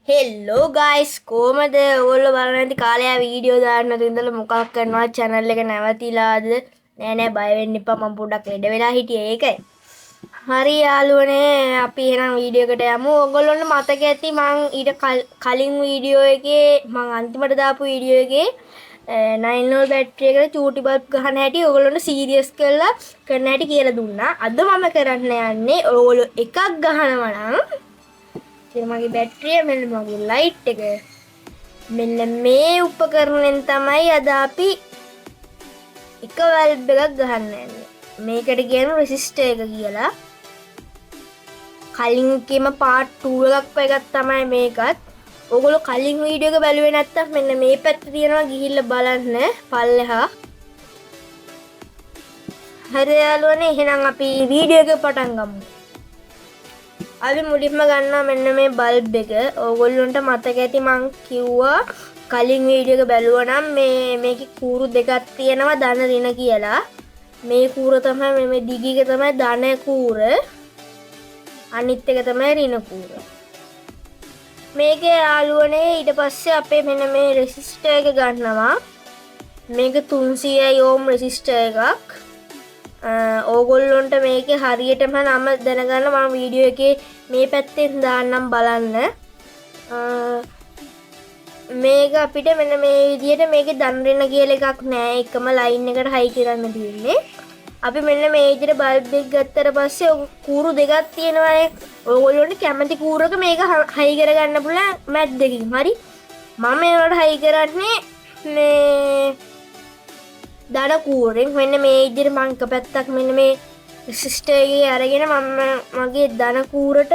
හෙල්ලෝ guys, කොහමද ඔයගොල්ලෝ බලන ඇති කාලය වීඩියෝ දාන්න නැතුව ඉඳලා මොකක් කරනවා? චැනල් එක නැවතිලාද? නෑ නෑ, බය වෙන්න එපා, මම පොඩ්ඩක් ලෙඩ වෙලා හිටියේ ඒකයි. හරි යාළුවනේ, අපි එහෙනම් වීඩියෝ එකට යමු. ඔයගොල්ලන්ට මතක ඇති මං ඊට කලින් වීඩියෝ එකේ, මං අන්තිමට දාපු වීඩියෝ එකේ 9 වෝල්ට් බැටරි එකට චූටි බල්බ් ගහන හැටි ඔයගොල්ලන්ට සීරියස් කරලා කරන හැටි කියලා දුන්නා. අද මම කරන්න යන්නේ ඔයගොල්ලෝ එකක් ගහනවා නම් ඉතින් මගේ බැටරිය, මෙන්න මගේ ලයිට් එක, මෙන්න මේ උපකරණයෙන් තමයි අද අපි එක බල්බ් එකක් ගහන්න යන්නේ. මේකට කියන්නේ රෙසිස්ටර් එක කියලා. කලින් එකේම පාර්ට් 2 එකක් වගේ එකක් තමයි මේකත්. ඔයගොල්ලෝ කලින් වීඩියෝ එක බැලුවේ නැත්තම් මෙන්න මේ පැත්තේ තියෙනවා, ගිහිල්ලා බලන්න පල්ලෙහා. හරි යාළුවනේ, එහෙනම් අපි වීඩියෝ එක පටන් ගමු. අපි මුලින්ම ගන්නවා මෙන්න මේ බල්බ් එක. ඕගොල්ලොන්ට මතක ඇති මං කිව්වා කලින් වීඩියෝ එක බැලුවා නම් මේකේ කූරු දෙකක් තියෙනවා ධන ඍණ කියලා. මේ කූර තමයි මේ දිග එක තමයි ධන කූර. අනිත් එක තමයි ඍණ කූර. මේකේ යාළුවනේ ඊට පස්සේ අපේ මෙන්න මේ රෙසිස්ටර් එක ගන්නවා. මේක 300 ඕම් රෙසිස්ටර් එකක්. ඕගොල්ලොන්ට මේකේ හරියටම නම දැනගන්න මම වීඩියෝ එකේ මේ පැත්තෙන් දාන්නම් බලන්න. මේක අපිට මෙන්න මේ විදියට මේකේ ධන ඍණ කියලා එකක් නෑ, එකම ලයින් එකට හයි කරන්න තියෙන්නේ. අපි මෙන්න මේ විදියට බල්බ් එක ගත්තට පස්සේ ඔය කූරු දෙකක් තියෙනවානේ. ඕගොල්ලොන්ට කැමති කූරක මේක හයි කරගන්න පුළුවන් මැද්දකින්. හරි, මම මේවට හයි කරන්නේ මේ ධන කූරෙන්. මෙන්න මේ විදියට මං එක පැත්තක් මෙන්න මේ රෙසිස්ටර් එකේ අරගෙන මම මගේ ධන කූරට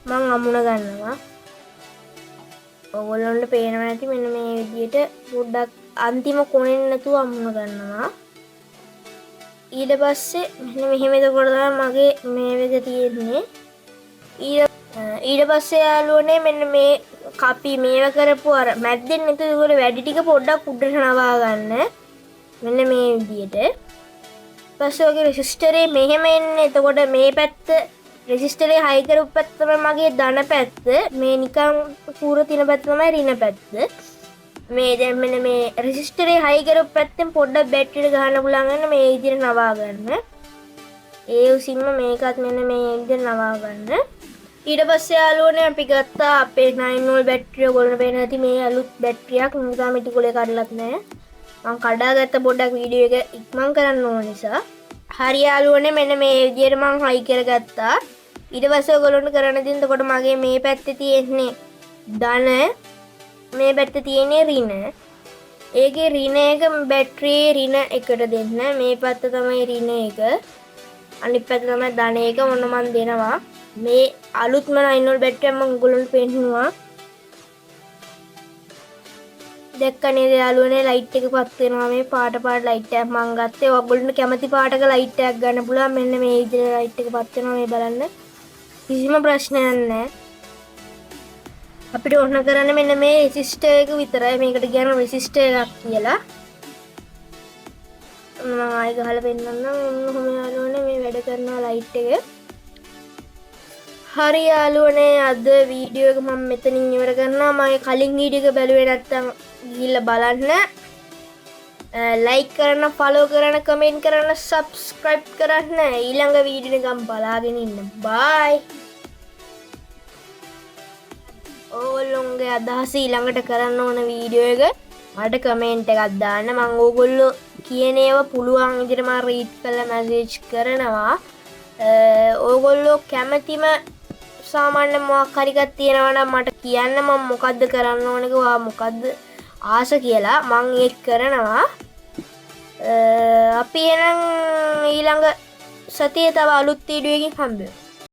මං අමුණ ගන්නවා. ඔයගොල්ලන්ට පේනවා ඇති මෙන්න මේ විදියට පොඩ්ඩක් අන්තිම කොනෙන් නැතුව අමුණ ගන්නවා. ඊට පස්සේ මෙන්න මෙහෙම එතකොට තමයි මගේ මේ වෙක තියෙන්නේ. ඊට පස්සේ යාළුවනේ මෙන්න මේ කපි මේව කරපු අර මැද්දෙන් නැතුව ඒගොල්ලෝ වැඩි ටික පොඩ්ඩක් උඩට නවා ගන්න. මෙන්න මේ විදියට. ඊපස්සේ ඔයගේ රෙසිස්ටරේ මෙහෙම එන්නේ. එතකොට මේ පැත්ත රෙසිස්ටරේ හයි කරපු පැත්ත තමයි මගේ ධන පැත්ත. මේ නිකන් කූර තියෙන පැත්ත තමයි ඍණ පැත්ත. මේ දැන් මෙන්න මේ රෙසිස්ටරේ හයි කරපු පැත්තෙන් පොඩ්ඩක් බැටරියට ගහන්න පුළුවන් වෙන මේ විදියට නවා ගන්න. ඒ උසින්ම මේකත් මෙන්න මේ විදියට නවා ගන්න. ඊට පස්සේ යාළුවනේ අපි ගත්තා අපේ 9 වෝල්ට් බැටරිය. ඔයගොල්ලන්ට පේන ඇති මේ අලුත් බැටරියක්. මම තාම ඉටි කඩලත් නෑ. මං කඩාගත්ත පොඩ්ඩක් වීඩියෝ එක ඉක්මන් කරන්න ඕන නිසා. හරි යාළුවනේ, මෙන්න මේ විදියට මං හයි කරගත්තා. ඊට පස්සේ ඔයගොල්ලන්ට කරන්න තියෙන එතකොට මගේ මේ පැත්තේ තියෙන්නේ ධන, මේ පැත්තේ තියෙන්නේ ඍණ. ඒකේ ඍණ එක බැටරියේ ඍණ එකට දෙන්න. මේ පැත්ත තමයි ඍණ එක. අනිත් පැත්ත තමයි ධන එක. ඔන්න මං දෙනවා. මේ අලුත්ම 9 වෝල්ට් බැටරියක් මං ඔයගොල්ලන්ට පෙන්නුවා. දැක්ක නේද යාළුවනේ, ලයිට් එක පත් වෙනවා. මේ පාට පාට ලයිට් එකක් මං ගත්තේ. ඔයගොල්ලන්ට කැමති පාටක ලයිට් එකක් ගන්න පුළුවන්. මෙන්න මේ විදිහට ලයිට් එක පත් වෙනවා. මේ බලන්න, කිසිම ප්‍රශ්නයක් නැහැ. අපිට ඕන කරන්නේ මෙන්න මේ රෙසිස්ටර් එක විතරයි. මේකට කියන්නේ රෙසිස්ටර් එකක් කියලා. මම ආයෙ ගහලා පෙන්නන්නම්. ඔන්න ඔහොම යාළුවනේ මේ වැඩ කරනවා ලයිට් එක. හරි යාළුවනේ, අද වීඩියෝ එක මම මෙතනින් ඉවර කරනවා. මගේ කලින් වීඩියෝ එක බැලුවේ නැත්තම් ගිහිල්ලා බලන්න. ලයික් කරන්න, ෆලෝ කරන්න, කමෙන්ට් කරන්න, සබ්ස්ක්‍රයිබ් කරන්න. ඊළඟ වීඩියෝ එකම් බලාගෙන ඉන්න. බයි. ඕගොල්ලොන්ගේ අදහස ඊළඟට කරන්න ඕන වීඩියෝ එක මට කමෙන්ට් එකක් දාන්න. මං ඕගොල්ලෝ කියන ඒවා පුළුවන් විදිහට මං රීඩ් කරලා මැසේජ් කරනවා. ඕගොල්ලෝ කැමතිම සාමාන්‍ය මොකක් හරි එකක් තියෙනවා නම් මට කියන්න, මං මොකද්ද කරන්න ඕන එක, ඔයා මොකද්ද ආස කියලා මං ඒක කරනවා. අපි එහෙනම් ඊළඟ සතියේ තව අලුත් වීඩියෝ එකකින් හම්බ වෙමු.